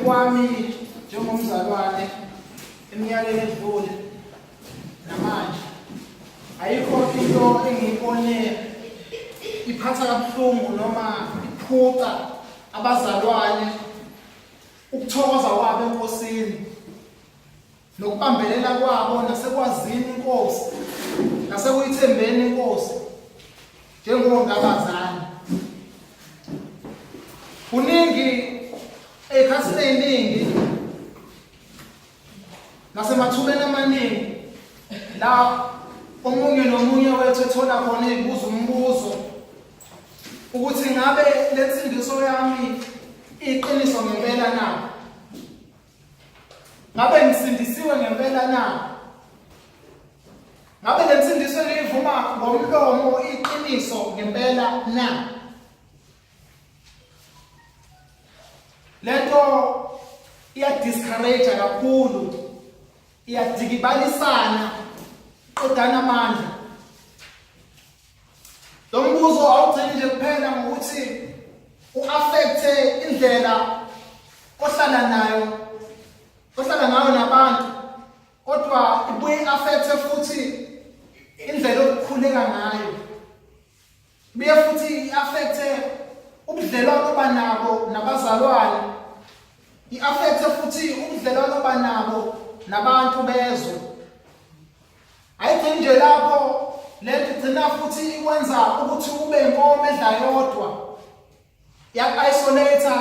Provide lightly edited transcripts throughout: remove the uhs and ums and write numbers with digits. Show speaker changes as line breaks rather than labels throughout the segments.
Kwami njengomzalwane eminyakeni edlule namanje, ayikho into engiyibone iphatha kabuhlungu noma iphuca abazalwane ukuthokoza kwabo eNkosini nokubambelela kwabo nasekwazini iNkosi nasekuyithembeni iNkosi njengongabazane. Kuningi ey'khathini ey'ningi nasemathubeni amaningi la omunye nomunye wethu ethola khona ey'buza umbuzo ukuthi ngabe le nsindiso yami iqiniso ngempela na? Ngabe ngisindisiwe ngempela na? Ngabe le nsindiso engiyivuma ngomlomo iqiniso ngempela na? Lento iya discourage kakhulu, iyadikibalisana, qedana amandla. Lo mbuzo awugcini nje kuphela ngokuthi u-affecte indlela ohlala nayo ohlala ngayo nabantu, kodwa ibuye i-affecte futhi indlela okukhuleka ngayo, ibuye futhi i-affecte ubudlelwano obanabo nabazalwane, i-affecte futhi ubudlelwano obanabo nabantu bezwe. Ayigcini nje lapho, lento igcina futhi ikwenza ukuthi ube inkomo edla yodwa. Iyaku-isolate,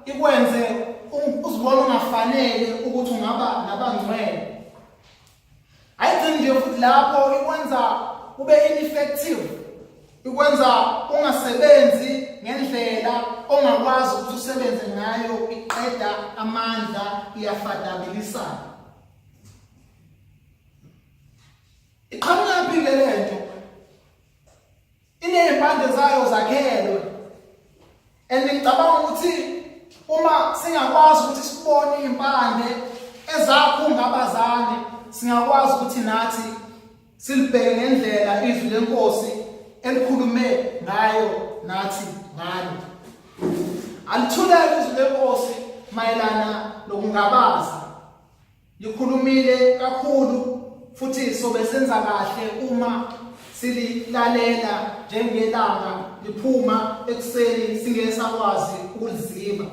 ikwenze uzibone ungafanele ukuthi ungaba nabangcwele. Ayigcini nje futhi lapho, ikwenza ube ineffective, ikwenza ungasebenzi ngendlela ongakwazi ukuthi usebenze ngayo, iqeda amandla, iyafadabilisana. Iqhamukaphi ke lento? Inezimpande zayo zakhelwe. And ngicabanga ukuthi uma singakwazi ukuthi sibone impande ezakhunga abazali, singakwazi ukuthi nathi silibheke ngendlela izwi lenkosi elikhulume ngayo nathi ngalo. Alithuleke izwi lenkosi mayelana nokungabaza. Likhulumile kakhulu futhi sobe senza kahle uma sililalela njengelanga liphuma ekuseni singeke sakwazi ukuliziba.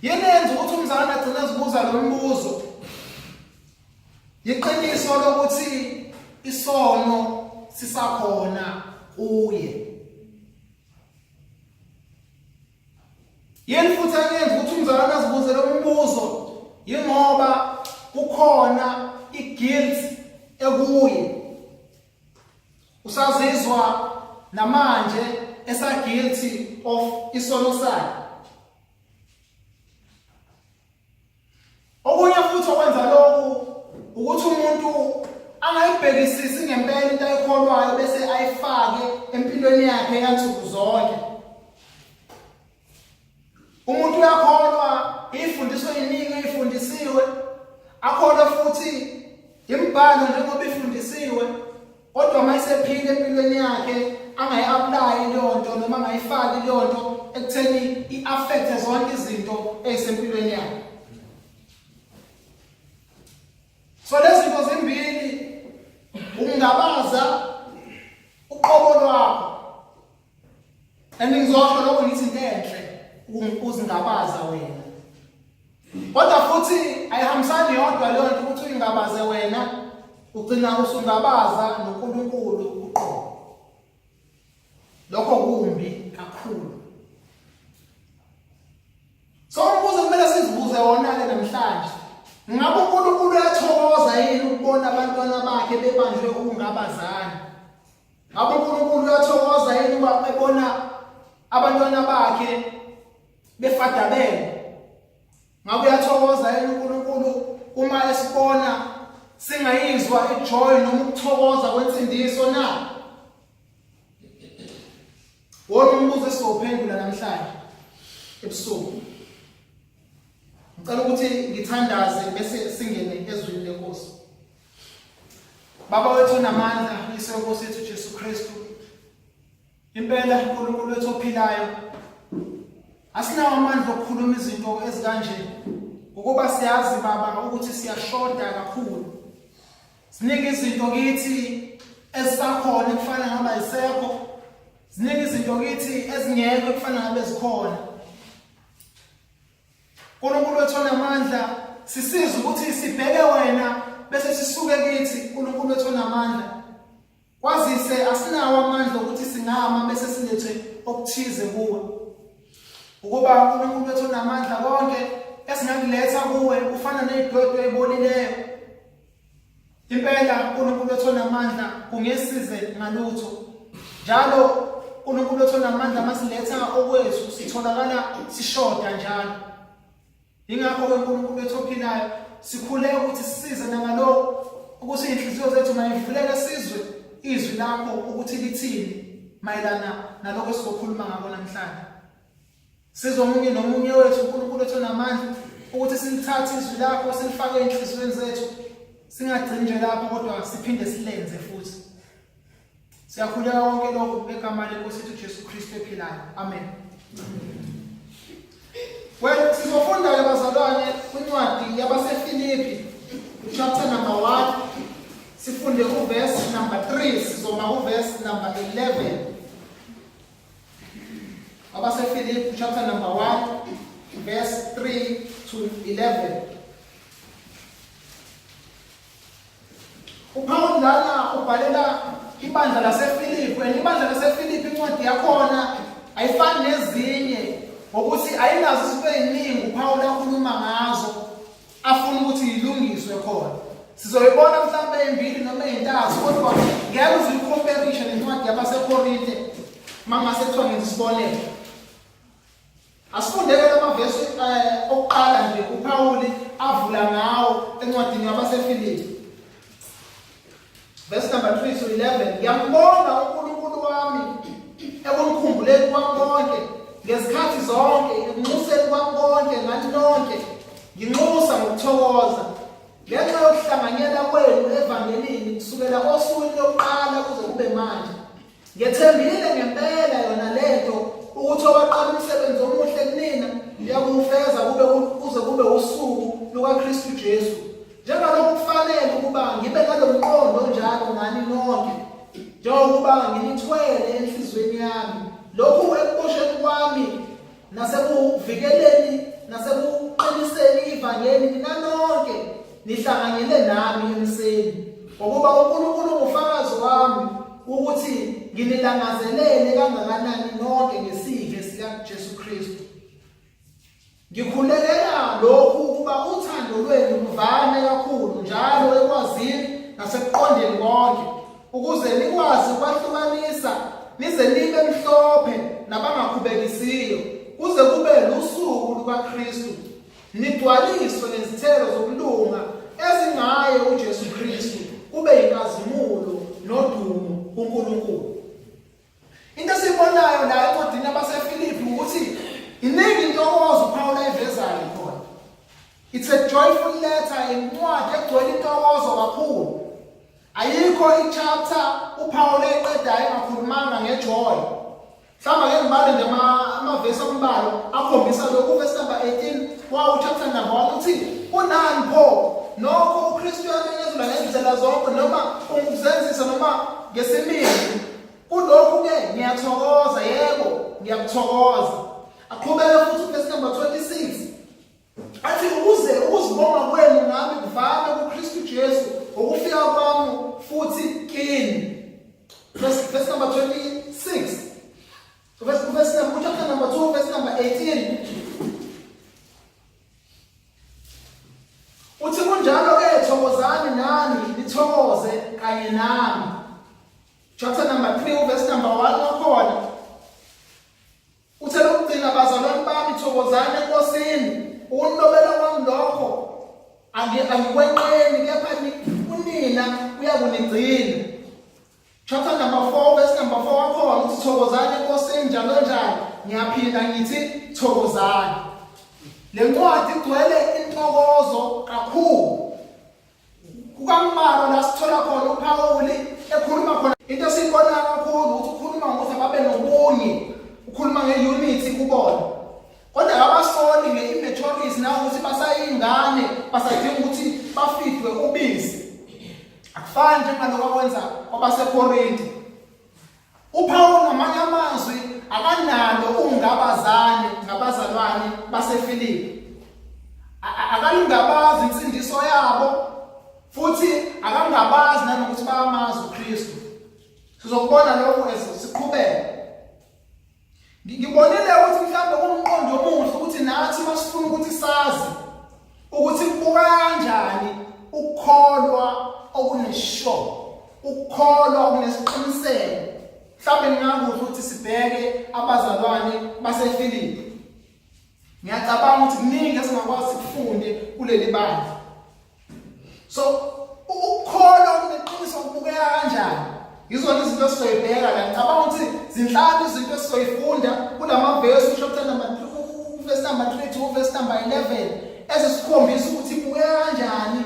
Yini eyenza ukuthi umzalwane agcine ezibuza lo mbuzo? Yiqiniso lokuthi isono sisakhona kuye. Yini futhi enyenza ukuthi umzalwane azibuze lo mbuzo? Yingoba kukhona i-guilt ekuye. Usazizwa namanje esa-guilty of isono sakhe. Okunye futhi okwenza lokhu ukuthi umuntu angayibhekisisi ngempela into ayikholwayo bese ayifake empilweni yakhe yansuku zonke. Umuntu uyakholwa ifundiso eziningi eyifundisiwe, akholwe futhi imibhalo njengoba ifundisiwe, kodwa uma esephila empilweni yakhe angayi-aplayi leyo nto noma angayifaki leyo nto ekutheni i-affecte zonke izinto ey'sempilweni yakhe. So lezi zinto zimbili, ukungabaza uqobo lwakho, and ngizosho lokho ngithi into enhle uzingabaza wena, kodwa futhi ayihambisani yodwa leyo nto ukuthi uyingabaze wena, ugcina usungabaza noNkulunkulu uqobo. Lokho kumbi kakhulu. So umbuzo kumele sizibuze wona ke namhlanje, ngabe uNkulunkulu uyathokoza yini ukubona abantwana bakhe bebanjwe ukungabazana? Ngabe uNkulunkulu uyathokoza yini uma ebona abantwana bakhe befadabele? Ngabe uyathokoza yini uNkulunkulu uma esibona singayizwa ijoy noma ukuthokoza kwensindiso na? Wona umbuzo esizowuphendula namhlanje ebusuku. Ngicela ukuthi ngithandaze bese singene ezwini lenkosi. Baba wethu onamandla, Uyise wenkosi yethu Jesu Kristu. Impela uNkulunkulu wethu ophilayo. Asinawo amandla okukhuluma izinto ezikanje ngokuba siyazi baba ukuthi siyashoda kakhulu. Ziningi izinto kithi ezisakhona ekufanele ngabe ayisekho. Ziningi izinto kithi ezingekho ekufanele ngabe zikhona. uNkulunkulu wethu onamandla sisize ukuthi sibheke wena bese sisuke kithi uNkulunkulu wethu onamandla. Kwazise asinawo amandla okuthi singama bese silethe okuthize kuwe. Ukuba uNkulunkulu wethu onamandla konke esingakuletha kuwe kufana nezidwedwe ebolileyo. Impela uNkulunkulu wethu onamandla kungesize ngalutho. Njalo uNkulunkulu wethu onamandla masiletha okwethu sitholakala sishoda njalo. Yingakho-ke uNkulunkulu wethu ophilayo sikhuleka ukuthi sisize nangalokhu ukuthi iy'nhliziyo zethu mayivuleke sizwe izwi lakho ukuthi lithini mayelana nalokho esizokhuluma ngako namhlanje. Siza omunye nomunye wethu uNkulunkulu wethu onamandla ukuthi silithathe izwi lakho silifake ey'nhliziyweni zethu singagcini nje lapho kodwa siphinde silenze futhi. Siyakhuleka konke lokhu ngegama lenkosi yethu Jesu Kristu ephilayo. Amen. Well, sizofunda ke bazalwane kwincwadi yabaseFilipi chapter number 1 sifunde uverse number 3 sizoma uverse number 11. AbaseFilipi chapter number 1 verse 3 to 11. UPawulu lana ubhalela ibandla laseFilipi and ibandla laseFilipi incwadi yakhona ayifani nezinye ngokuthi ayinazo izinto eziningi uPawulu akhuluma ngazo afuna ukuthi ilungiswe khona. Sizoyibona mhlawumbe ezimbili noma ezintathu kodwa ngeke uze uyikhomperishe nencwadi yabaseKorinte mangase kuthiwa ngenza isibonelo. Asifundeke lamavesi eh, okuqala nje uPawuli avula ngawo encwadini yabaseFilipi. Verse number 3 to 11. Ngiyambonga uNkulunkulu wami ekunikhumbuleni kwami konke ngezikhathi zonke ekunxuseni kwami konke ngani nonke nginxusa ngokuthokoza ngenxa yokuhlanganyela kwenu evangelini kusukela osukwini lokuqala kuze kube manje. Ngethembile ngempela yona lento ukuthi owaqala umsebenzi omuhle kunina uyakuwufeza kube kuze kube usuku lukaKristu Jesu. Njengalokhu kufanele ukuba ngibe nalo mqondo onjalo ngani nonke, njengokuba nginithwele enhliziyweni yami. Lokhu ekuboshweni kwami nasekuvikeleni nasekuqiniseni ivangeli nina nonke nihlanganyele nami emseni ngokuba uNkulunkulu ungufakazi wami ukuthi nginilangazelele kangakanani nonke ngesihe sikaJesu Kristu. Ngikhulekela lokhu ukuba uthando lwenu luvame kakhulu njalo ekwazini nasekuqondeni konke, ukuze nikwazi ukwahlukanisa nize nibe mhlophe nabangakhubekisiyo, kuze kube lusuku lukaKristu, nigcwaliswe ngezithelo zokulunga ezingaye uJesu Kristu, kube yinkazimulo nodumo kuNkulunkulu. Into esiyibonayo la encwadini yabaseFilipi ukuthi iningi intokozo uPawulu ayivezayo khona. It's a joyful letter, incwadi egcwele intokozo kakhulu. Ayikho i-chapter uPawulu ayiqedayo engakhulumanga ngejoy. Mhlawumbe ake ngibale nje amavesi ambalwa akhombisa lokhu. Verse number 18 wawu chapter number 1 uthi kunani pho nokho uKristu uyamenyezelwa ngezindlela zonke noma unguzenzisa noma ngesimilo Kulokhu-ke ngiyathokoza, yebo, ngiyakuthokoza. Aqhubeke futhi uvesi number 26 athi ukuze ukuzibonga kwenu ngami kuvame kuKristu Jesu ngokufika kwami futhi kini. Verse number 26. Verse number, chapter number 2, verse number 18. Uthi kunjalo ke thokozani nani nithokoze kanye nami. Chapter number 3 verse number 1 wakhona. Uthe lokugcina bazalwane bami thokozani eNkosini. Ukunilobela kwami lokho angikwenqeni kepha kunina uyakunigcina. Chapter number 4 verse number 4 wakhona uthi thokozani eNkosini njalo njalo. Ngiyaphinda ngithi thokozani. Le ncwadi igcwele intokozo kakhulu. Kukambalwa la sithola khona uPawuli ekhuluma khona into esiyibonayo kakhulu ukuthi ukhuluma ngokuthi ababe nobunye, ukhuluma nge-unity kubona. Baseyingane, basadinga ukuthi bafidwe ubisi. Akufani njengalokho akwenza kwabaseKorinte. UPawulu ngamanye amazwi akanalo ungabazane ngabazalwane baseFilipi. Akalingabazi insindiso yabo futhi akangabazi nanokuthi bayamazi uKristu. Sizokubona lokhu siqhubeka. Ngibonile ukuthi mhlawumbe kumqondo omuhle ukuthi nathi masifuna ukuthi sazi ukuthi kubuka kanjani ukukholwa okunesho, ukukholwa okunesiqiniseko. Mhlawumbe ngingakuhle ukuthi sibheke abazalwane baseFilipi. Ngiyacabanga ukuthi kuningi esingakwazi sikufunde kuleli bandla. So ukukholwa kuneqiniso kubukeka kanjani? Yizona izinto esizoyibheka la. Ngicabanga ukuthi zinhlanu izinto esizoyifunda kulamavesi chapter number 3, verse number 3 to verse number 11 ezisikhombisa ukuthi ibukeka kanjani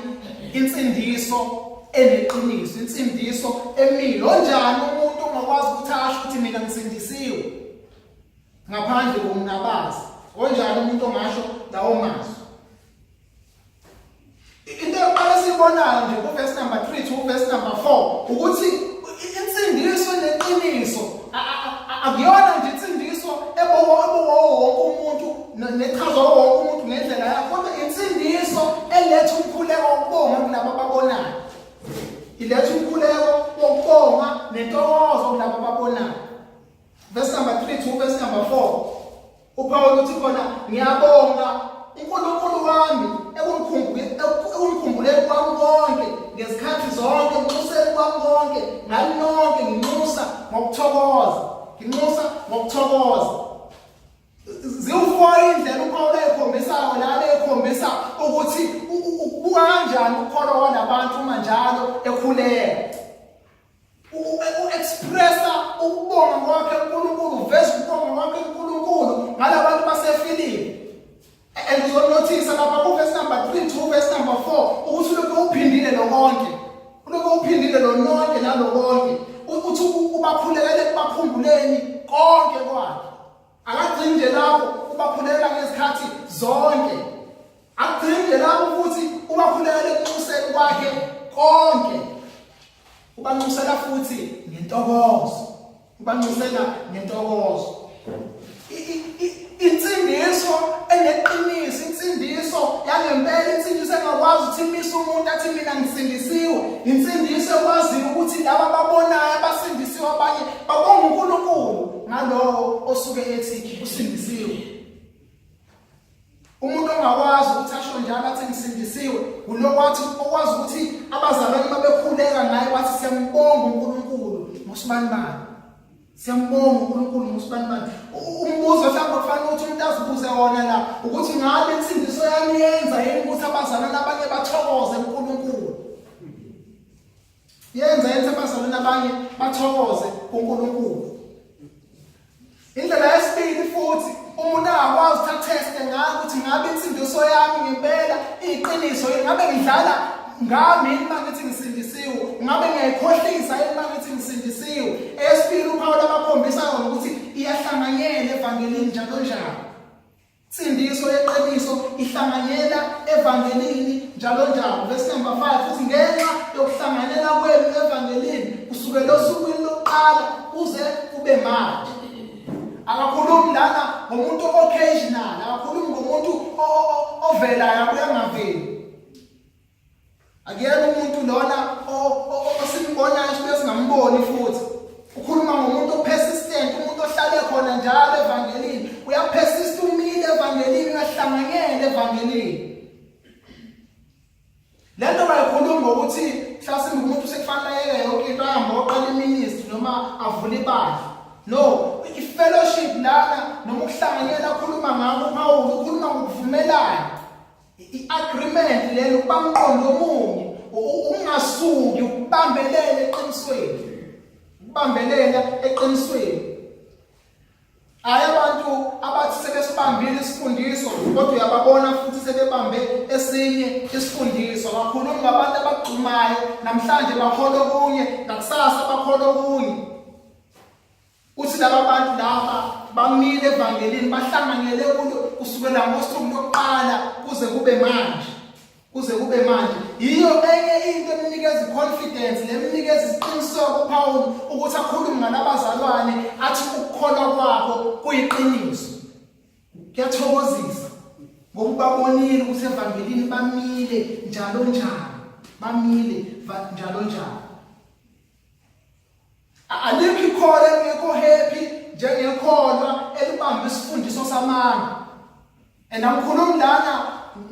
insindiso eneqiniso, insindiso emile. Onjani umuntu ongakwazi ukuthi asho ukuthi mina ngisindisiwe? Ngaphandle kokungabaza. Onjani umuntu ongasho lawo mazwi? Into yokuqala esiyibonayo nje ku-verse number 3 to verse number 4 ukuthi insindiso neqiniso akuyona nje insindiso ebokwa wonke umuntu nechazwa wonke umuntu ngendlela yakhe, kodwa insindiso eletha umkhuleko wokubonga kulabo ababonayo, iletha umkhuleko wokubonga nentokozo kulabo ababonayo. Verse number 3 to verse number 4. UPawulu uthi khona ngiyabonga uNkulunkulu wami ekunikhumbuleni kwami konke ngezikhathi zonke, nginxuseni kwami konke ngani nonke, nginxusa ngokuthokoza, nginxusa ngokuthokoza. Ziwu-four indlela uPawulu ayikhombisayo lana ekhombisa ukuthi ukubuka kanjani ukukholwa kwalabantu uma njalo ekhuleka. U-expressa ukubonga kwakhe uNkulunkulu, uveza ukubonga kwakhe uNkulunkulu ngalabantu baseFilipi. And uzonothisa lapha ku-verse number 3 to verse number 4 ukuthi ulokhu uphindile lo konke, ulokhu uphindile lo nonke nalo konke, uthi ubakhulekele kubakhumbuleni konke kwakhe. Akagcini nje lapho, ubakhulekela ngezikhathi zonke. Akugcini nje lapho futhi ubakhulekela ekunxuseni kwakhe konke. Ubanxusela futhi ngentokozo. Ubanxusela ngentokozo. Insindiso eneqiniso, insindiso yangempela, insindiso engakwazi ukuthi imise umuntu athi mina ngisindisiwe, insindiso ekwaziyo ukuthi laba ababonayo abasindisiwe abanye babonga uNkulunkulu ngalowo osuke ethi usindisiwe. Umuntu ongakwazi ukuthi asho njalo athi ngisindisiwe ulo wathi okwazi ukuthi abazalwane babekhuleka ngaye wathi siyambonga uNkulunkulu ngosibani bani. Siyambonga uNkulunkulu ngosibani bani. Umbuzo mhlawumbe kufanele ukuthi umuntu azibuze wona la ukuthi ngabe insindiso yami yenza yini ukuthi abazalwane abanye bathokoze uNkulunkulu. Yenza yenza abazalwane abanye bathokoze kuNkulunkulu. Indlela yesibili futhi umuntu angakwazi ukuthi atheste ngayo ukuthi ngabe insindiso yami ngempela iyiqiniso yini, ngabe ngidlala ngami yini uma ngithi ngisindisiwe, ngabe ngiyayikhohlisa yini uma ngithi ngisindisiwe. Eyesibili uPawulu abakhombisa yona ukuthi iyahlanganyela evangelini njalo njalo. Insindiso yeqiniso ihlanganyela evangelini njalo njalo. Verse number 5 futhi ngenxa yokuhlanganyela kwenu evangelini kusukela osukwini lokuqala kuze kube manje. Akakhulumi lana ngomuntu occasional, akakhulumi ngomuntu ovelayo abuye angaveli. Akuyena umuntu lona osimbonayo sibuye singamboni futhi. Ukhuluma ngomuntu opersistent, umuntu ohlale khona njalo evangelini. Uyapersist, umile evangelini, uyahlanganyela evangelini. Le nto bayikhuluma ngokuthi mhlasimbe umuntu sekufanele ayeke yonke into ahambe oqala iministry noma avule ibandla. No, i-fellowship lana noma ukuhlanganyela akhuluma ngakho uPawulu ukhuluma ngokuvumelana. I-agreement lelo ukuba mqondo omunye, ungasuki, ukubambelela eqinisweni, ukubambelela eqinisweni. Hayi abantu abathi sebesibambile isifundiso kodwa uyababona futhi sebebambe esinye isifundiso. Kakhulumi ngabantu abagxumayo namhlanje bakholwa okunye, ngakusasa bakholwa okunye. Uthi laba bantu laba bamile evangelini bahlanganyele kulo kusukela ngosuku lokuqala kuze kube manje. Kuze kube manje. Yiyo enye into emnikeza iconfidence lemnikeza isiqiniseko uPaul ukuthi akhulume ngalabazalwane athi ukukholwa kwabo kuyiqiniso. Kuyathokozisa ngoba ubabonile ukuthi evangelini bamile njalo njalo, bamile njalo njalo. Alikho ikholwa elingekho happy njengekholwa elibamba isifundiso samanga. And angikhulumi lana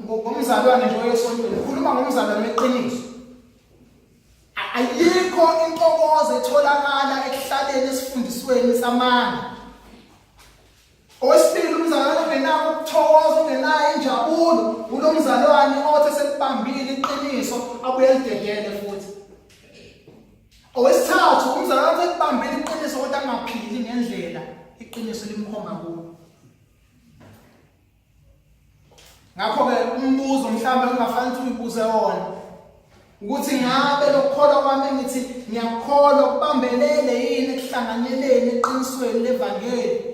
ngomzalwane nje oyesontweni, ngikhuluma ngomzalwane weqiniso. Ayikho intokozo etholakala ekuhlaleni esifundisweni samanga. Owesibili umzalwane ongenako ukuthokoza ongenayo injabulo ulo mzalwane othi eselibambile iqiniso abuye alidedele futhi. Owesithathu umzalwane othi elibambile iqiniso kodwa angaphili ngendlela iqiniso limkhomba kuyo. Ngakho-ke umbuzo mhlawumbe ongafanele ukuthi uyibuze wona ukuthi ngabe lokukholwa kwami engithi ngiyakholwa kubambelele yini ekuhlanganyeleni eqinisweni levangeli?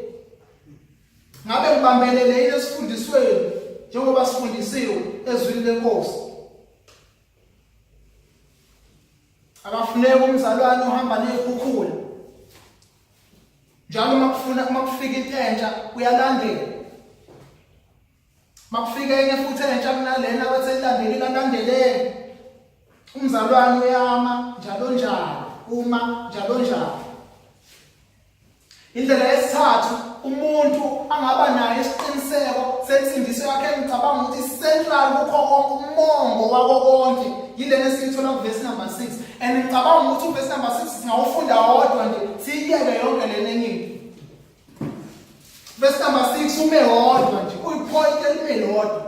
Ngabe ngibambelele yini esifundisweni njengoba sifundisiwe ezwini lenkosi? Akafuneki umzalwane ohamba nezikhukhula. Njalo uma kufuna uma kufika into entsha uyalandela. Makufika enye futhi entsha kunalena abathi elandelile alandelele. Umzalwane uyama njalo njalo, uma njalo njalo. Indlela yesithathu umuntu angaba nayo isiqiniseko sensindiso yakhe engicabanga ukuthi central kukho konke umongo wako konke yilena esiyithola kuvesi number 6 and ngicabanga ukuthi uvesi number 6 singawufunda wodwa nje siyiyeke yonke lena enye into. Verse number 6 ume wodwa nje uyipoint elime lodwa.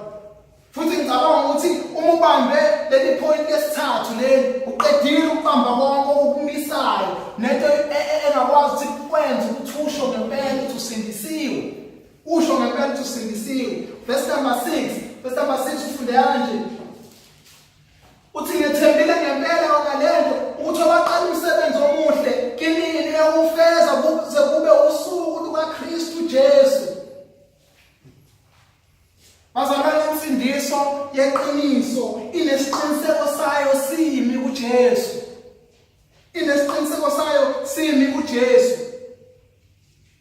Futhi ngicabanga ukuthi uma ubambe leli point lesithathu leli uqedile ukubamba konke okumisayo nento e, e, engakwazi ukuthi kwenze ukuthi usho ngempela ukuthi usindisiwe. Usho ngempela ukuthi usindisiwe. Verse number 6, verse number 6 ufunde kanje. Uthi ngethembile ngempela yona lento ukuthi abaqala umsebenzi omuhle kinini uyawufeza kuze kube usuku lukaKristu Jesu. Bazalwane insindiso yeqiniso inesiqiniseko sayo simi kuJesu. Inesiqiniseko sayo simi kuJesu.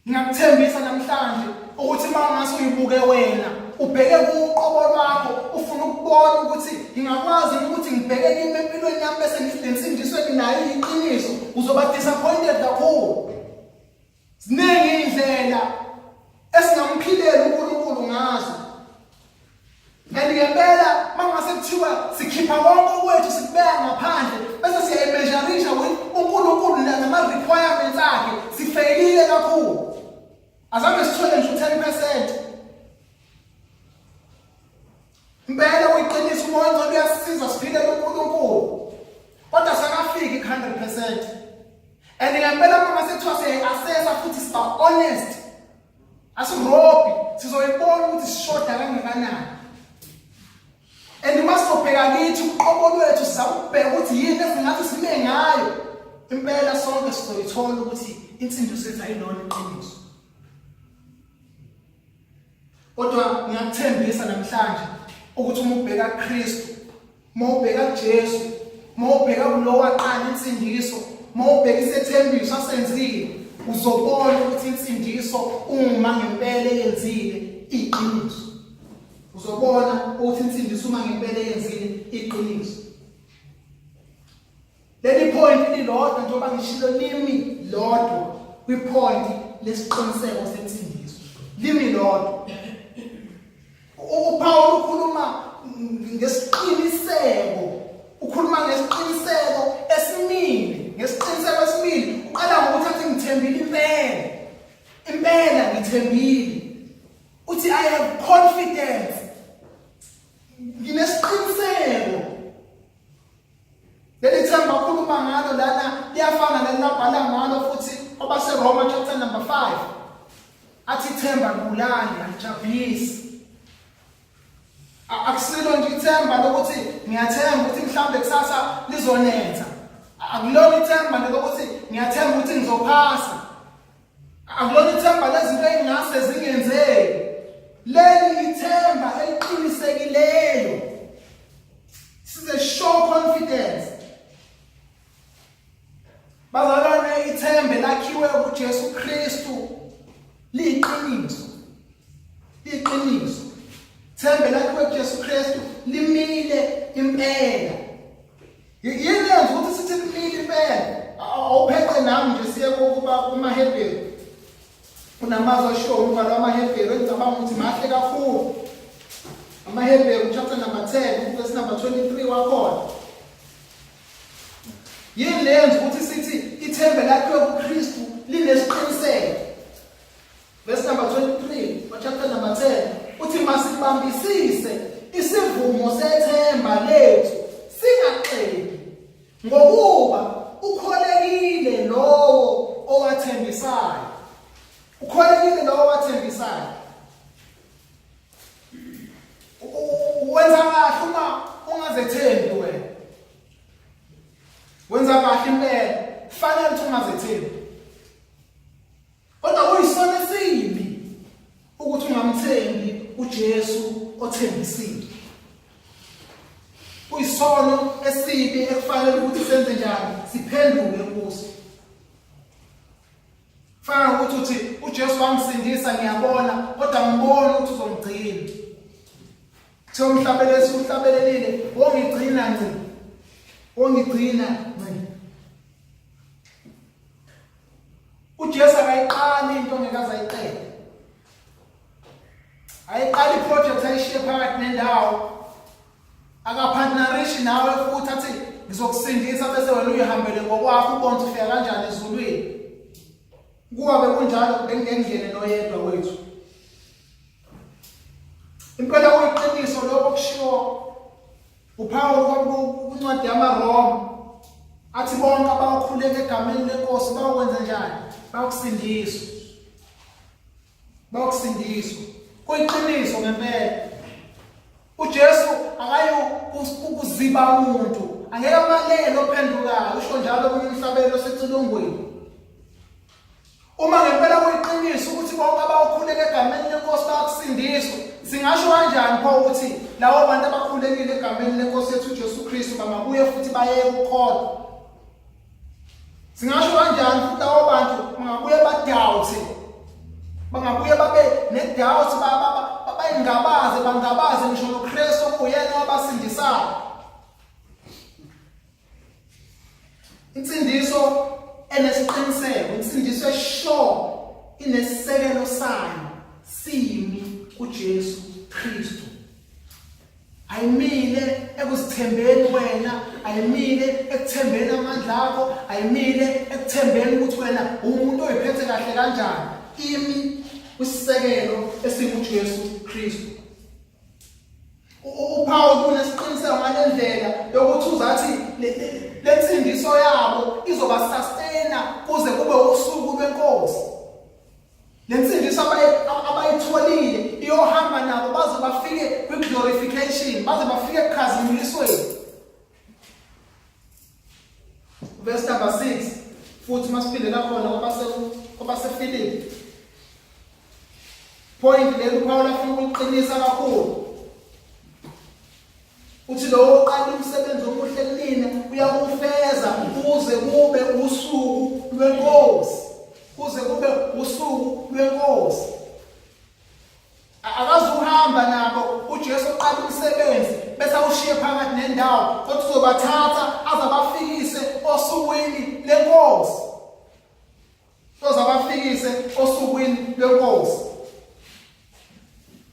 Ngiyakuthembisa namhlanje ukuthi uma ungase uyibuke wena ubheke kuqobo lwakho ufuna ukubona ukuthi ngingakwazi ukuthi ngibheke kimi empilweni yami bese ngilensindiso enginayo iyiqiniso uzoba disappointed kakhulu. Ziningi indlela esingamphilela uNkulunkulu ngazo. And ngempela mangase kuthiwa sikhipha konke okwethu sikubeka ngaphandle bese siyayimeasurisha with uNkulunkulu nama requirements akhe sifeyilile kakhulu. Azange sithole nje u-10%. Impela uyiqinisa umoya ongcwele uyasisiza siphilele uNkulunkulu. Kodwa sakafiki ku-100%. And ngempela uma ngase kuthiwa siyayi-assessa futhi siba honest Asirobhi, sizoyibona ukuthi sishoda kangakanani. And uma sizobheka kithi uqobo lwethu sizama ukubheka ukuthi yini esingathi sime ngayo. Impela sonke sizoyithola ukuthi insindiso yethu ayilona iqiniso. Kodwa ngiyakuthembisa namhlanje ukuthi uma ubheka kuKristu Uma ubheka kuJesu, uma ubheka kulowo waqala insindiso, uma ubheka isethembiso asenzile, uzobona ukuthi insindiso uma ngempela eyenzile iqiniso. Uzobona ukuthi insindiso uma ngempela eyenzile iqiniso. Leli point lilodwa njengoba ngishilo limi lodwa kwipoint lesiqiniseko sensindiso. Limi lodwa. UPaul ukhuluma ngesiqiniseko, ukhuluma ngesiqiniseko esimile, ngesiqiniseko esimile. Uqala ngokuthi athi ngithembile impela. Impela ngithembile. Uthi I have confidence. Nginesiqiniseko. Leli themba akhuluma ngalo lana liyafana naleli labhala ngalo futhi kwabaseRoma chapter number 5. Athi ithemba libulali alijabhisi. Akusilo nje ithemba lokuthi ngiyathemba ukuthi mhlawumbe kusasa lizonetha. Akulona ithemba lokuthi ngiyathemba ukuthi ngizophasa. Akulona ithemba lezinto ey'ngase zingenzeki. Leli ithemba eliqinisekileyo. This is a sure confidence. Bazalwane, ithemba lakhiwe kuJesu Kristu liyiqiniso. Liyiqiniso. Ithemba lakhiwe kuJesu Kristu limile impela. Yini yenza ukuthi sithi limile impela? Awupheqe nami nje siye kuba kumaHebheru. Kunamazwi ashiwo umbhalo wamaHebheru engicabanga ukuthi mahle kakhulu. AmaHebheru chapter number 10 verse number 23 wakhona. Yini le yenza ukuthi sithi ithemba lakhiwe kuKristu linesiqiniseko? Verse number 23 wa chapter number 10 uthi masibambisise isivumo sethemba lethu singaxeki ngokuba ukholekile lowo owathembisayo. Ukholekile lowo owathembisayo. Wenza kahle uma ungazethembi wena. Wenza kahle impela. Kufanele ukuthi ungazethembi. Kodwa kuyisona esibi ukuthi ungamthembi uJesu othembisile. Kuyisono esibi ekufanele ukuthi senze njani? Siphenduke kuso. Fana ukuthi uthi uJesu wangisindisa ngiyabona kodwa ngibona ukuthi uzongigcina. Kuthiwa umhlabelesi uhlabelelile wongigcina ngci. Wongigcina ngci. uJesu akayiqali into ngeke azayiqede. Ayiqali iproject ayishiye phakathi nendawo. Akapartnerishi nawe futhi athi ngizokusindisa bese wena uyihambele ngokwakho ubone ukuthi ufika kanjani ezulwini. Kuba bekunjalo bengendlele noyedwa wethu. Impela kuyiqiniso lokho kushiwo uPawulu kwincwadi yamaRoma athi bonke abakhuleka egameni lenkosi bayokwenza njani? Bayokusindiswa. Bayokusindiswa. Kuyiqiniso ngempela. UJesu akayi ukuziba umuntu, angeke amalele ophendukayo, usho njalo komunye umhlabelo osecilongweni. Uma ngempela kuyiqiniso ukuthi bonke abawukhuleka egameni lenkosi bayakusindiswa, singasho kanjani pho ukuthi labo bantu abakhulekile egameni lenkosi yethu uJesu Kristu bangabuye futhi bayeke ukukholwa? Singasho kanjani futhi labo bantu bangabuye badoubt, bangabuye babe nedoubt, bayingabaze, bangabaze ngisho noKristu okuyena owabasindisayo? Insindiso enesiqiniseko, insindiso esure inesisekelo sayo simi kuJesu Kristu. Ayimile ekuzithembeni wena, ayimile ekuthembeni amandla akho, ayimile ekuthembeni ukuthi wena umuntu oyiphethe kahle kanjani. Imi kwisisekelo esinguJesu Kristu. UPaul unesiqiniseko ngale ndlela yokuthi uzathi le nsindiso yabo izoba sustaina kuze kube usuku lwenkosi. Le nsindiso abayitholile iyohamba nabo baze bafike kwi-glorification, baze bafike ekukhazimulisweni. Verse number 6 futhi masiphindela khona kwabaseFilipi. Point leli uPaul afuna ukuliqinisa kakhulu. Uthi lowo oqala umsebenzi omuhle kunina uyakuwufeza kuze kube usuku lwenkosi. Kuze kube usuku lwenkosi. Akazuhamba nabo uJesu oqala umsebenzi bese awushiye phakathi nendawo kodwa uzobathatha azabafikise osukwini lenkosi. Soze abafikise osukwini lwenkosi.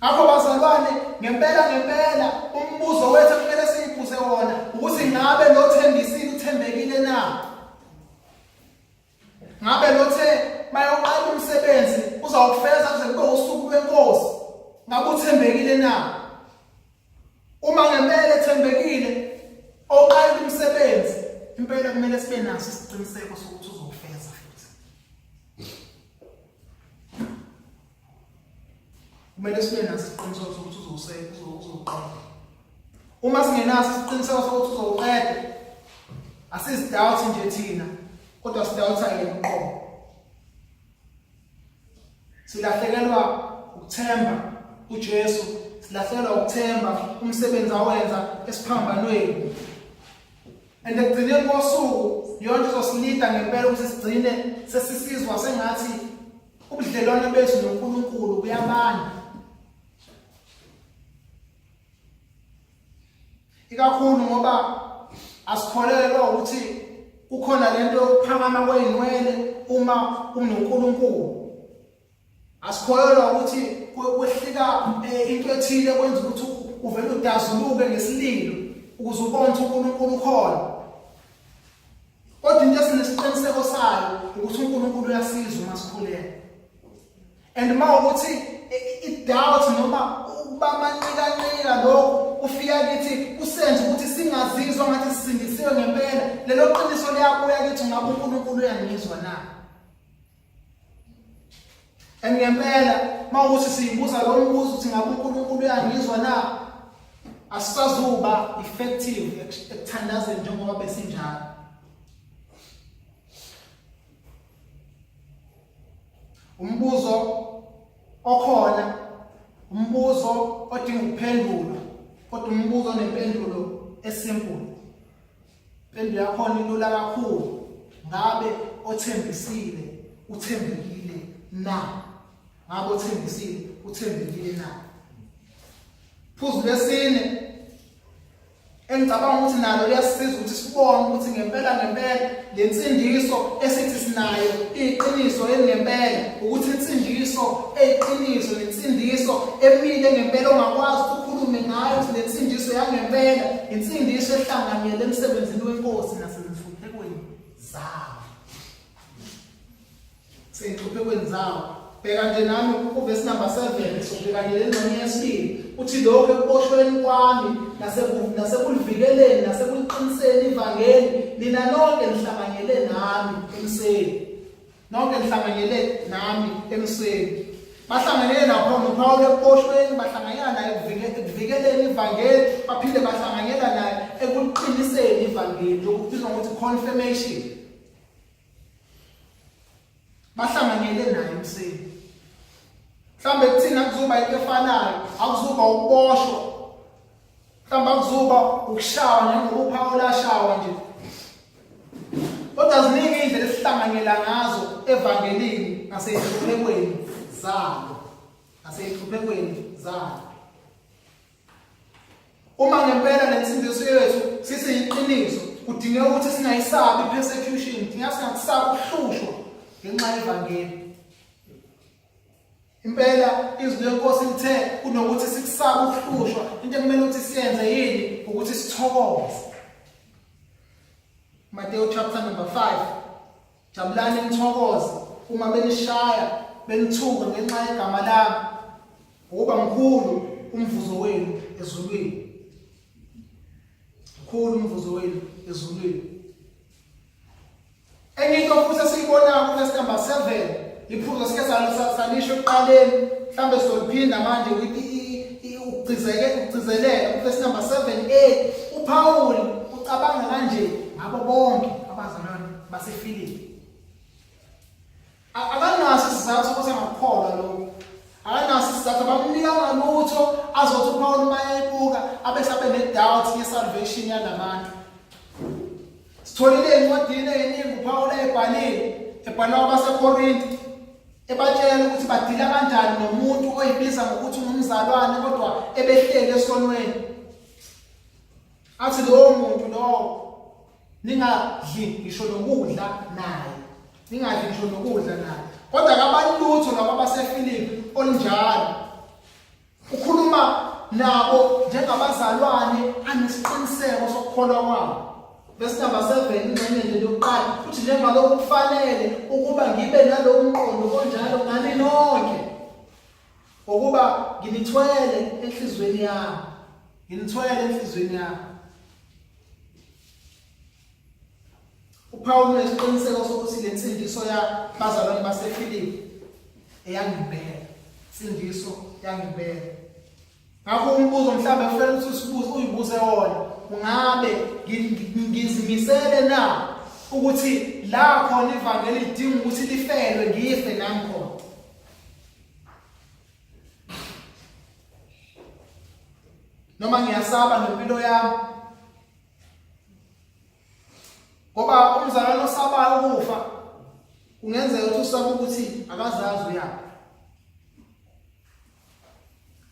Ngakho bazalwane, ngempela ngempela umbuzo wethu ekumele siyibuze wona ukuthi ngabe lo thembisile uthembekile na? Ngabe lothe bayoqala umsebenzi uzawufeza kuze kube usuku lwenkosi? Ngabe uthembekile na? Uma ngempela ethembekile oqala umsebenzi, impela kumele sibe naso isiqiniseko sokuthi uzowufeza futhi. Kumele sibe naso isiqiniseko sokuthi uzowuqeda. Uma singenaso isiqiniseko sokuthi uzowuqeda, asizidoubt nje thina, kodwa sidoubt yena uqobo. Silahlekelwa ukuthemba uJesu, silahlekelwa ukuthemba umsebenzi awenza esiphambanweni. And ekugcineni kosuku yonke izosilida ngempela ukuthi sigcine sesisizwa sengathi ubudlelwane bethu noNkulunkulu buyabanda. Ikakhulu ngoba asikholelwa ukuthi kukhona lento yokuphakama kweyinwele uma unoNkulunkulu. Asikholelwa ukuthi kwehlika eh, into ethile kwenza ukuthi uvele udazuluke ngesililo ukuze ubone ukuthi uNkulunkulu ukhona. Kodwa into esinesiqiniseko sayo ukuthi uNkulunkulu uyasiza uma sikhuleka. And uma ukuthi i-doubt noma ukuba manqikanqika lokhu kufika kithi kusenze ukuthi singazizwa ngathi sisindisiwe ngempela, lelo qiniso liyabuya kithi ngabe uNkulunkulu uyangizwa na? And ngempela mawukuthi siyibuza lo mbuzo ukuthi ngabe uNkulunkulu uyangizwa na, asisazuba effective ekuthandazeni njengoba besinjalo. Umbuzo okhona, umbuzo odinga ukuphendulwa, kodwa umbuzo onempendulo esimple. Impendulo yakhona ilula kakhulu. Ngabe othembisile uthembekile na? Ngabe othembisile uthembekile na? Phuzu lesine engicabanga ukuthi nalo liyasisiza ukuthi sibone ukuthi ngempela ngempela le nsindiso esithi sinayo iqiniso elingempela ukuthi insindiso eyiqiniso nensindiso emile ngempela ongakwazi ukukhulume ngayo ukuthi le nsindiso yangempela insindiso ehlanganyele emsebenzini wenkosi nasezinhluphekweni zawo Seyinhluphekweni zawo. Bheka nje nami uvesi number 7 sobheka nje lengxenye yesibili uthi lokho ekuboshweni kwami nasekulivikeleni nasekuliqiniseni ivangeli nina nonke nihlanganyele nami emseni nonke nihlanganyele nami emseni bahlanganyele nakho noPawulu ekuboshweni bahlanganyela naye ekuvikeleni ivangeli baphinde bahlanganyela naye ekuliqiniseni ivangeli lokhu kubizwa ngokuthi confirmation Bahlanganyele naye emseni. Mhlawumbe kuthina kuzoba into efanayo, akuzuba ukuboshwa. Mhlawumbe akuzuba ukushawa njengoba uPawulu ashawa nje. Kodwa ziningi indlela esihlanganyela ngazo evangelini naseyinhluphekweni zalo. Naseyinhluphekweni zalo. Uma ngempela le nsindiso yethu sithi yiqiniso, kudingeka ukuthi singayisabi i-persecution, kudingeka singakusabi ukuhlushwa ngenxa yevangeli. Impela izwi lenkosi lithe kunokuthi sikusabe ukuhlushwa, into ekumele ukuthi siyenze yini ukuthi sithokoze. Mateyu chapter number 5 Jabulani nithokoze uma benishaya benithuka ngenxa yegama lami ngokuba mkhulu umvuzo wenu ezulwini. Mkhulu umvuzo wenu ezulwini. Enye into futhi esiyibonayo ku-verse number 7 iphuzo sike salisho ekuqaleni mhlawumbe sizoliphinda manje ukugcizeke ukugcizelela ku-verse number 7 a uPawuli ucabanga kanje ngabo bonke abazalwane baseFilipi Akanaso isizathu sokuthi angakukholwa lokho. Akanaso isizathu abamnikanga lutho azothi uPaul uma ebuka abe sabe ne-doubt ye-salvation yalabantu. Sitholile encwadini eyiningi uPaul ayibhalile ebhalwa kwabaseKorinte ebatshela ukuthi badila kanjani nomuntu oyibiza ngokuthi ungumzalwane kodwa ebehleli esonweni. Athi lowo muntu lowo ningadli ngisho nokudla naye ningadli ngisho nokudla naye kodwa akabali lutho laba baseFilipi olunjalo ukhuluma nabo njengabazalwane anesiqiniseko sokukholwa kwabo verse number 7 ingxenye nje yokuqala futhi njengalokhu kufanele ukuba ngibe nalowo mqondo onjalo ngani nonke ngokuba nginithwele enhlizweni yami nginithwele enhlizweni yami uPawulu unesiqiniseko sokuthi le nsindiso yabazalwane baseFilipi eyangempela insindiso yangempela ngakho umbuzo mhlawumbe kufanele ukuthi usibuze uyibuze wona ungabe ngizimisele na ukuthi la khona ivangeli lidinga ukuthi lifelwe ngife nami khona. Noma ngiyasaba ngempilo yami. Ngoba umzalwane osabayo ukufa kungenzeka ukuthi usaba ukuthi akazazi uyaphi.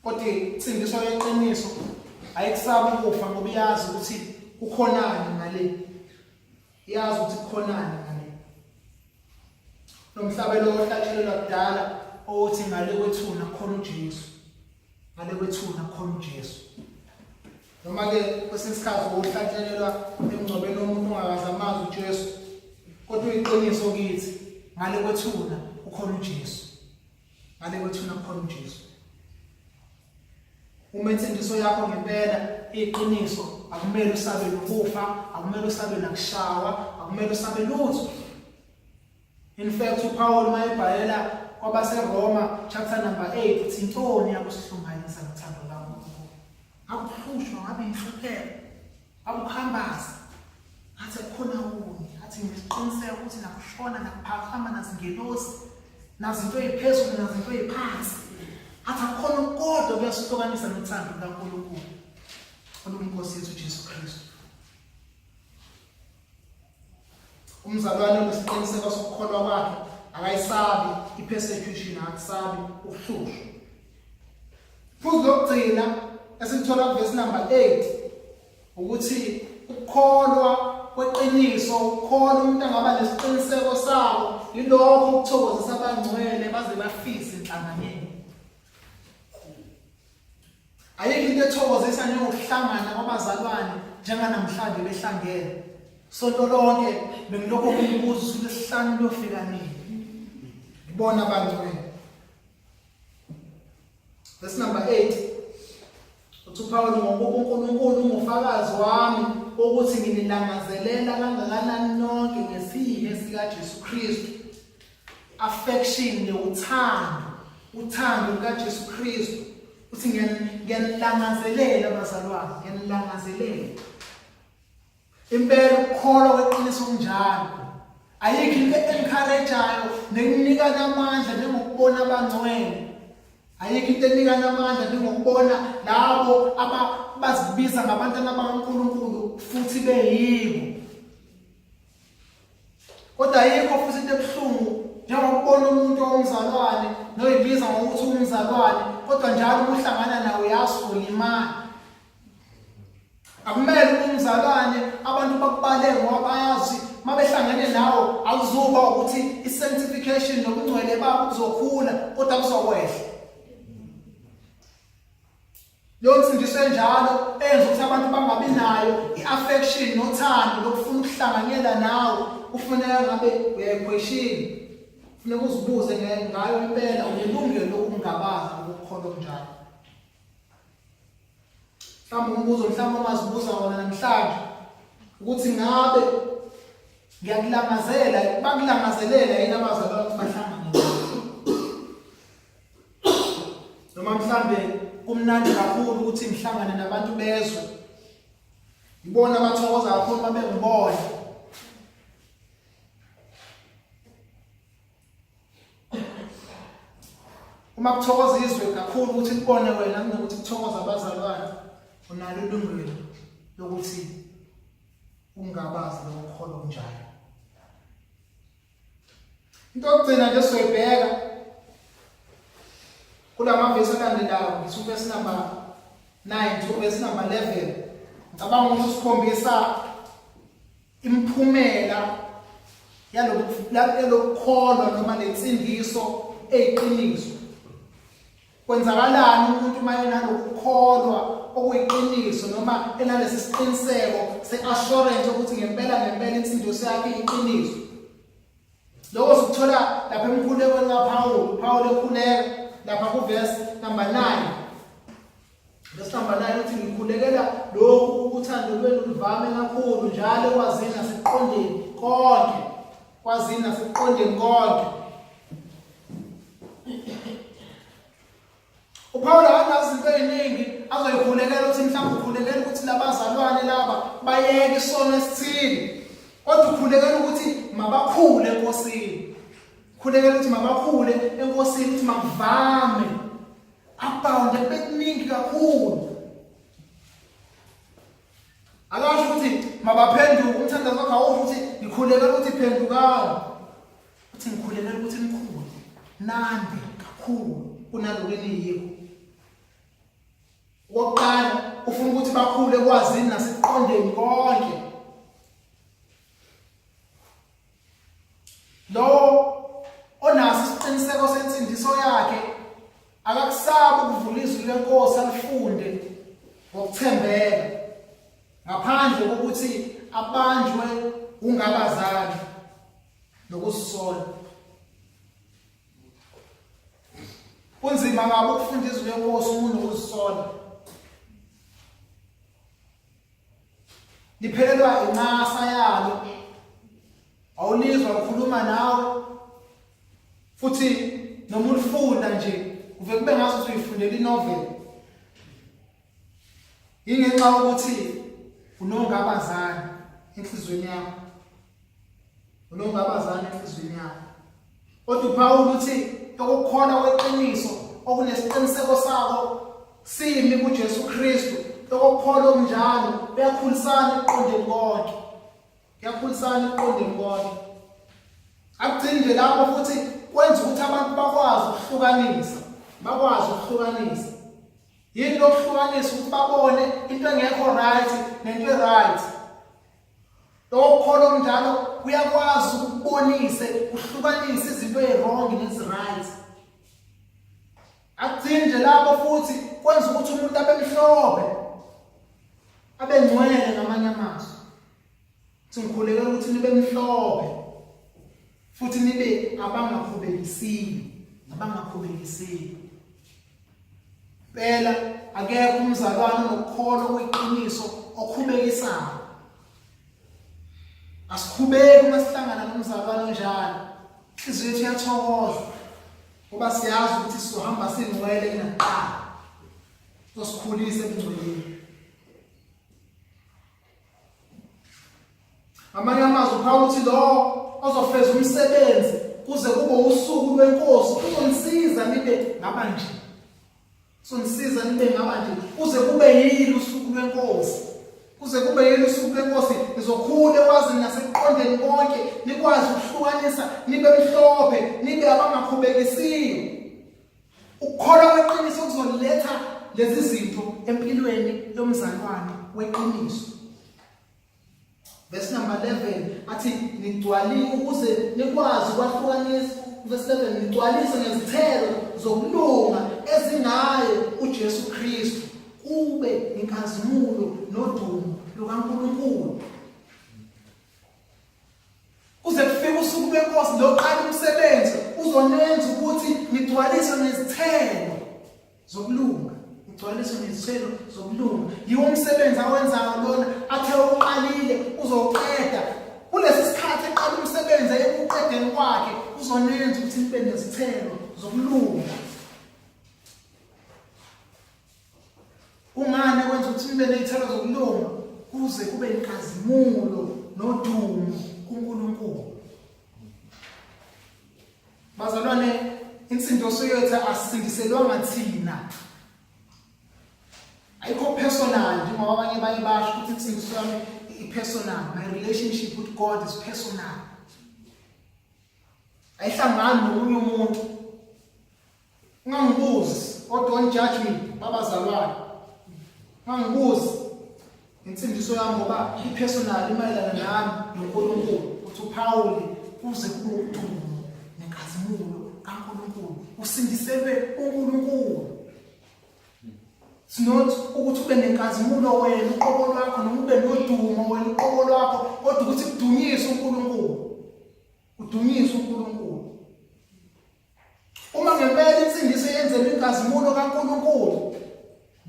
Kodwa insindiso yeqiniso ayikusaba ukufa ngoba iyazi ukuthi kukhonani ngale. Iyazi ukuthi kukhonani ngale. Nomhlabelo ohlatshelelwa kudala othi ngale kwethuna kukhona uJesu. Ngale kwethuna kukhona uJesu. Noma ke kwesinye isikhathi uhlatshelelwa emngcwabeni womuntu ongakaze amazi uJesu. Kodwa uyiqiniso kithi ngale kwethuna kukhona uJesu. Ngale kwethuna kukhona uJesu. Uma insindiso yakho ngempela iqiniso, akumele usabe nokufa, akumele usabe nakushawa, akumele usabe lutho. In fact uPaul uma ebhalela kwabaseRoma chapter number 8 uthi intoni yakusihlunganisa nothando lukaNkulunkulu. Akuhlushwa ngabe inhlupheko, akuhambaza. Ngathi kukhona okunye, athi ngisiqiniseka ukuthi nakushona nakuphakama nazingelosi nazinto eziphezulu nazinto eziphansi. Athi akukhona okukodwa kuyasihlukanisa nothando lukaNkulunkulu oluyinkosi yethu Jesu Kristu. Umzalwane onesiqiniseko sokukholwa kwakhe akayisabi i-persecution, akakusabi ukuhlushwa. Phuzu lokugcina esilithola kuvesi number 8 ukuthi ukukholwa kweqiniso, ukukholwa umuntu angaba nesiqiniseko sako yilokho okuthokozisa abangcwele baze bafise enhlanganweni. Ayikho into ethokozisa njengokuhlangana kwabazalwane njenganamhlanje behlangene. Sonto lonke bengilokho ngimbuza usuku lesihlanu luyofika nini. Ngibona abangcwele. Verse number 8 uthi uPawulu ngokuba uNkulunkulu ungufakazi wami ukuthi nginilangazelela kangakanani nonke ngesihe sikaJesu Kristu. Affection newuthando, uthando lukaJesu Kristu. Uthi ngiyanilangazelela bazalwane, ngiyanilangazelela. Impela ukukholwa kweqiniso kunjalo. Ayikho into encourageayo nekunikana amandla njengokubona abangcwele. Ayikho into enikana amandla njengokubona labo abazibiza ngabantwana bakaNkulunkulu futhi beyibo. Kodwa ayikho futhi into ebuhlungu njengokubona umuntu owumzalwane noyibiza ngokuthi umzalwane kodwa njalo uma uhlangana nawe uyazi ulimala. Akumele umzalwane abantu bakubale ngoba bayazi mabehlangene nawo akuzuba ukuthi i-sanctification nobungcwele babo kuzokhula kodwa kuzokwehla. Leyo nsindiso enjalo eyenza ukuthi abantu bangabi nayo i-affection nothando lokufuna ukuhlanganyela nawe kufuneka ngabe uyayikhweshina. Kufuneka uzibuze ngayo impela unelungelo lokungabaza ukukholwa okunjalo. Mhlawumbe umbuzo mhlawumbe ongazibuza wona namhlanje ukuthi ngabe ngiyakulangazela bakulangazelela yini abazalwane ukuthi bahlangane noma mhlambe kumnandi kakhulu ukuthi ngihlangane nabantu bezwe ngibona abathokoza kakhulu babengibona Uma kuthokoza izwe kakhulu ukuthi libone wena kunokuthi kuthokoza abazalwane, unalo ilungelo lokuthi ungabazi lokukholwa kunjalo. Into yokugcina nje sizoyibheka kulamavesi alandelayo, ngithi uvesi number 9 to verse number 11. Ngicabanga ukuthi usikhombisa Imiphumela yalokukholwa noma lensindiso eyiqiniso. Kwenzakalani umuntu uma enalokukholwa okuyiqiniso noma enalesi siqiniseko se-assurance ukuthi ngempela ngempela insindiso yakhe iyiqiniso. Lokho sikuthola lapha emkhulekweni kaPawulu, uPawulu ekhuleka lapha kuverse number 9. Verse number 9 uthi ngikhulekela lokhu uthando lwenu luvame kakhulu njalo ekwazini nasekuqondeni konke. Kwazini nasekuqondeni konke. UPawulu akanazo izinto eziningi azoyikhulekela ukuthi mhlawumbe ukhulekela ukuthi labazalwane laba bayeke isono esithile. Kodwa ukhulekela ukuthi mabakhule eNkosini. Khulekela ukuthi mabakhule eNkosini ukuthi makuvame. Abound kube kuningi kakhulu. Akasho ukuthi mabaphenduke, umthandazo wakhe awusho ukuthi ngikhulekela ukuthi phendukani. Uthi ngikhulekela ukuthi nikhule, nande kakhulu kunalokhu eniyikho. Okokuqala ufuna ukuthi bakhule kwazini nasekuqondeni konke. Lowo onaso isiqiniseko sensindiso yakhe akakusabi ukuvula izwi lenkosi alifunde ngokuthembeka ngaphandle kokuthi abanjwe ungabazali nokuzisola. Kunzima kabi ukufunda izwi lenkosi uma unokuzisola. Liphelelwa incasa yalo. Awulizwa ukhuluma nawe. Futhi noma ulifunda nje uve kube ngathi uyifundela inovel. Ingenxa yokuthi unongabazane enhlizweni yakho. Unongabazane enhlizweni yakho. Kodwa uPawulu uthi okukholwa kweqiniso okunesiqiniseko sako simi kuJesu Kristu okukholwa okunjalo kuyakhulisana ekuqondeni konke. Kuyakhulisana ekuqondeni konke. Akugcini nje lapho futhi kwenza ukuthi abantu bakwazi ukuhlukanisa, bakwazi ukuhlukanisa. Yini lokuhlukanisa ukuthi babone into engekho right nento e-right. Lokukholwa okunjalo kuyakwazi ukubonise kuhlukanise izinto eziwrong neziright. Akugcini nje lapho futhi kwenza ukuthi umuntu abe mhlophe abe ngcwele ngamanye amazwi. Thi ngikhulekela ukuthi nibe mhlophe futhi nibe abangakhubekisiwe, abangakhubekisiwe. Impela akekho umzalwane onokukholwa okuyiqiniso okhubekisayo. Asikhubeki uma sihlangana nomzalwane onjalo. Inhliziyo yethu iyathokoza ngoba siyazi ukuthi sizohamba singcwele kunakuqala. Uzosikhulisa ebungcweleni. Ngamanye amazwi uPawulu uthi lowo ozofeza umsebenzi kuze kube usuku lwenkosi uzonisiza nibe ngaba nje. Uzonisiza nibe ngaba nje kuze kube yini usuku lwenkosi. Kuze kube yini usuku lwenkosi nizokhula ekwazini nasekuqondeni konke nikwazi ukuhlukanisa nibe mhlophe nibe abangakhubekisiwe. Ukukholwa kweqiniso kuzoletha lezi zinto empilweni yomzalwane weqiniso. Verse number 11 athi nigcwalile ukuze nikwazi ukwahlukanisa verse 11 nigcwalise ngezithelo zokulunga ezingaye uJesu Kristu kube inkazimulo nodumo lukaNkulunkulu. Kuze kufike usuku lwenkosi loqala umsebenzi uzonenza ukuthi nigcwaliswe ngezithelo zokulunga ugcwaliswe ngezithelo zokulunga. Yiwo umsebenzi awenzayo lona athe uqalile uzowuqeda kulesi sikhathi eqala umsebenzi ekuqedeni kwakhe uzonenza ukuthi nibe nezithelo zokulunga. Kungani kwenza ukuthi nibe nezithelo zokulunga kuze kube inkazimulo nodumo kuNkulunkulu. Bazalwane, insindiso yethu asisindiselwanga thina. Ayikho personal njengoba abanye baye basho ukuthi insindiso yami i-personal. My relationship with God is personal. Ayihlangani nomunye umuntu. Ungangibuzi, oh don't judge me, babazalwane. Ungangibuzi insindiso yami ngoba ipersonal imayelana nami noNkulunkulu. Uthi uPawuli kuze kube udumo nenkazimulo kaNkulunkulu. Usindiselwe uNkulunkulu. It's not ukuthi ube nenkazimulo wena uqobo lwakho noma ube nodumo wena uqobo lwakho kodwa ukuthi kudunyiswe uNkulunkulu. Kudunyiswe uNkulunkulu. Uma ngempela insindiso yenzelwe inkazimulo kaNkulunkulu,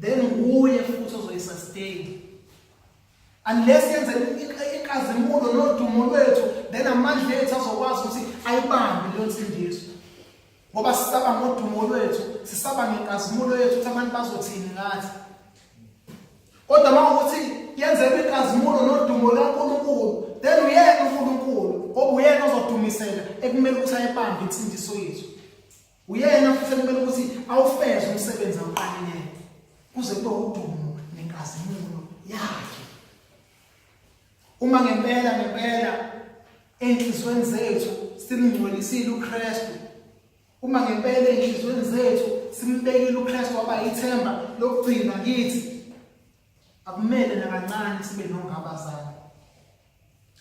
then nguye futhi ozoyisustain. Unless yenzelwe inkazimulo nodumo lwethu, then amandla ethu azokwazi ukuthi ayibambe leyo nsindiso. Ngoba sisaba ngodumo lwethu, sisaba ngenkazimulo yethu ukuthi abantu bazothini ngathi. Kodwa uma ukuthi yenzelwe inkazimulo nodumo lukaNkulunkulu, then uyena uNkulunkulu ngoba uyena ozodumisela ekumele ukuthi ayibambe insindiso yethu. Uyena futhi ekumele ukuthi awufeze umsebenzi awuqalileyo kuze kube udumo nenkazimulo yakhe. Uma ngempela ngempela enhlizweni zethu simngcwelisile uKristu, uma ngempela enhlizweni zethu simbekile uKristu waba ithemba lokugcina kithi, akumele nakancane sibe nongabazane.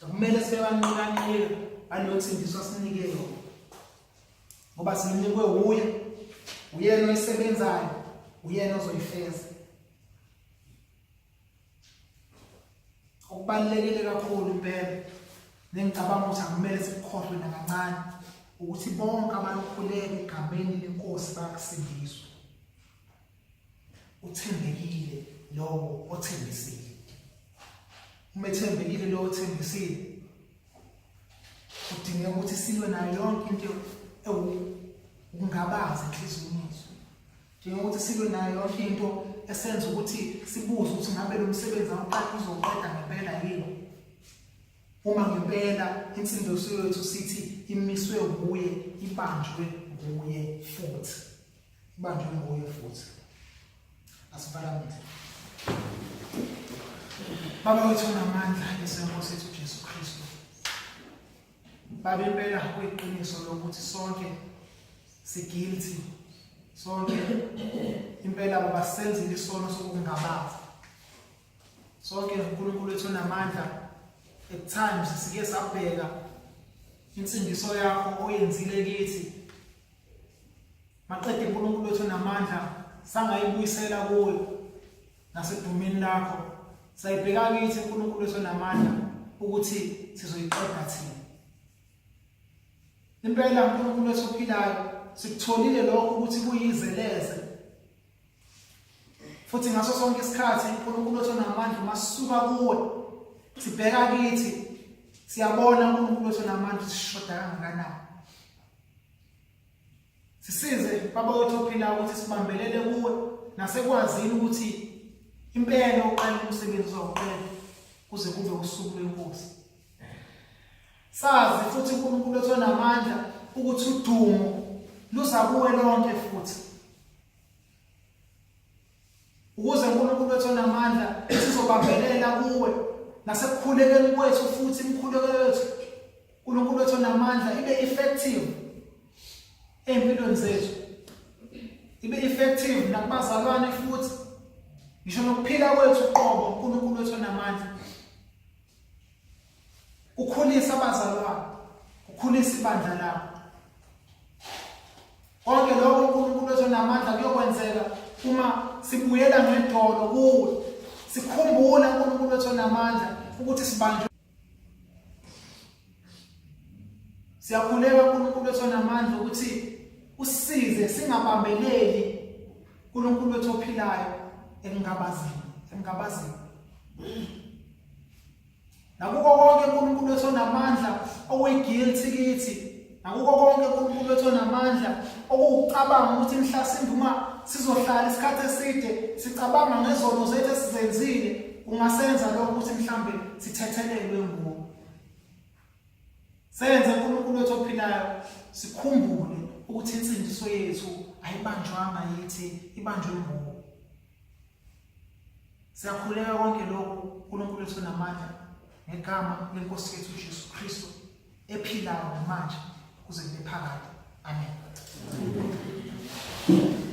Akumele sibe banqikanqika ngaleyo nsindiso asinike yona. Ngoba sinikwe wuye, uyena oyisebenzayo, uyena ozoyifeza. Okubalulekile kakhulu impela nengicabanga ukuthi akumele sikukhohlwe nakancane ukuthi bonke abayokhuleka egameni lenkosi bayakusindiswa. Uthembekile lowo othembisile. Uma ethembekile lowo othembisile kudingeka ukuthi silwe nayo yonke into ewukungabaza enhliziyweni yethu. Njengokuthi silwe nayo yonke into esenza ukuthi sibuze ukuthi ngabe lo msebenzi awuqala uzowuqeda ngempela yini. Uma ngempela insindiso yethu sithi imiswe nguye, ibanjwe nguye futhi. Ibanjwe nguye futhi. Asiphakamise. Baba wethu onamandla, Yesu Nkosi yethu Jesu Kristu. Baba impela kuyiqiniso lokuthi sonke si-guilty sonke impela baba senzile isono sokungabaza sonke uNkulunkulu wethu onamandla at times sike sabheka insindiso yakho oyenzile kithi maqede uNkulunkulu wethu onamandla sangayibuyisela kuwe nasedumeni lakho sayibheka kithi uNkulunkulu wethu onamandla ukuthi sizoyiqeda thina Impela uNkulunkulu wethu ophilayo sikutholile lokho ukuthi kuyizeleze. Futhi ngaso sonke isikhathi uNkulunkulu wethu onamandla uma sisuka kuwe sibheka kithi siyabona uNkulunkulu wethu onamandla sishoda kangakanani. Sisize baba wethu ophilayo ukuthi sibambelele kuwe nasekwazini ukuthi impela uqala umsebenzi uzawuqeda kuze kube usuku lwenkosi. Sazi futhi uNkulunkulu wethu onamandla ukuthi udumo luza kuwe lonke futhi. Ukuze uNkulunkulu wethu onamandla sizobambelela kuwe nasekukhulekeni kwethu futhi imikhuleko yethu uNkulunkulu wethu onamandla ibe effective empilweni zethu ibe effective nakubazalwane futhi ngisho nokuphila kwethu uqobo uNkulunkulu wethu onamandla Ukhulisa abazalwane, ukhulisa ibandla lakho. Konke lokho uNkulunkulu wethu onamandla kuyokwenzeka uma sibuyela ngedolo kuwe. Sikhumbula uNkulunkulu wethu onamandla ukuthi sibanjwe Siyakhuleka uNkulunkulu wethu onamandla ukuthi usisize singabambeleli uNkulunkulu wethu ophilayo ekungabazini, ekungabazini. Nakuko konke uNkulunkulu wethu onamandla okuyi-guilty kithi, nakuko konke uNkulunkulu wethu onamandla okuwukucabanga ukuthi mhlasimbe uma sizohlala isikhathi eside sicabanga ngezono zethu esizenzile, kungasenza lokho ukuthi mhlambe sithethelelwe nguwe. Senze uNkulunkulu wethu ophilayo sikhumbule ukuthi insindiso yethu ayibanjwanga yithi, ibanjwe nguwe. Siyakhuleka konke lokhu uNkulunkulu wethu onamandla ngegama lenkosi yethu uJesu Kristu ephilayo namanje kuze kube phakade. Amen. Amen.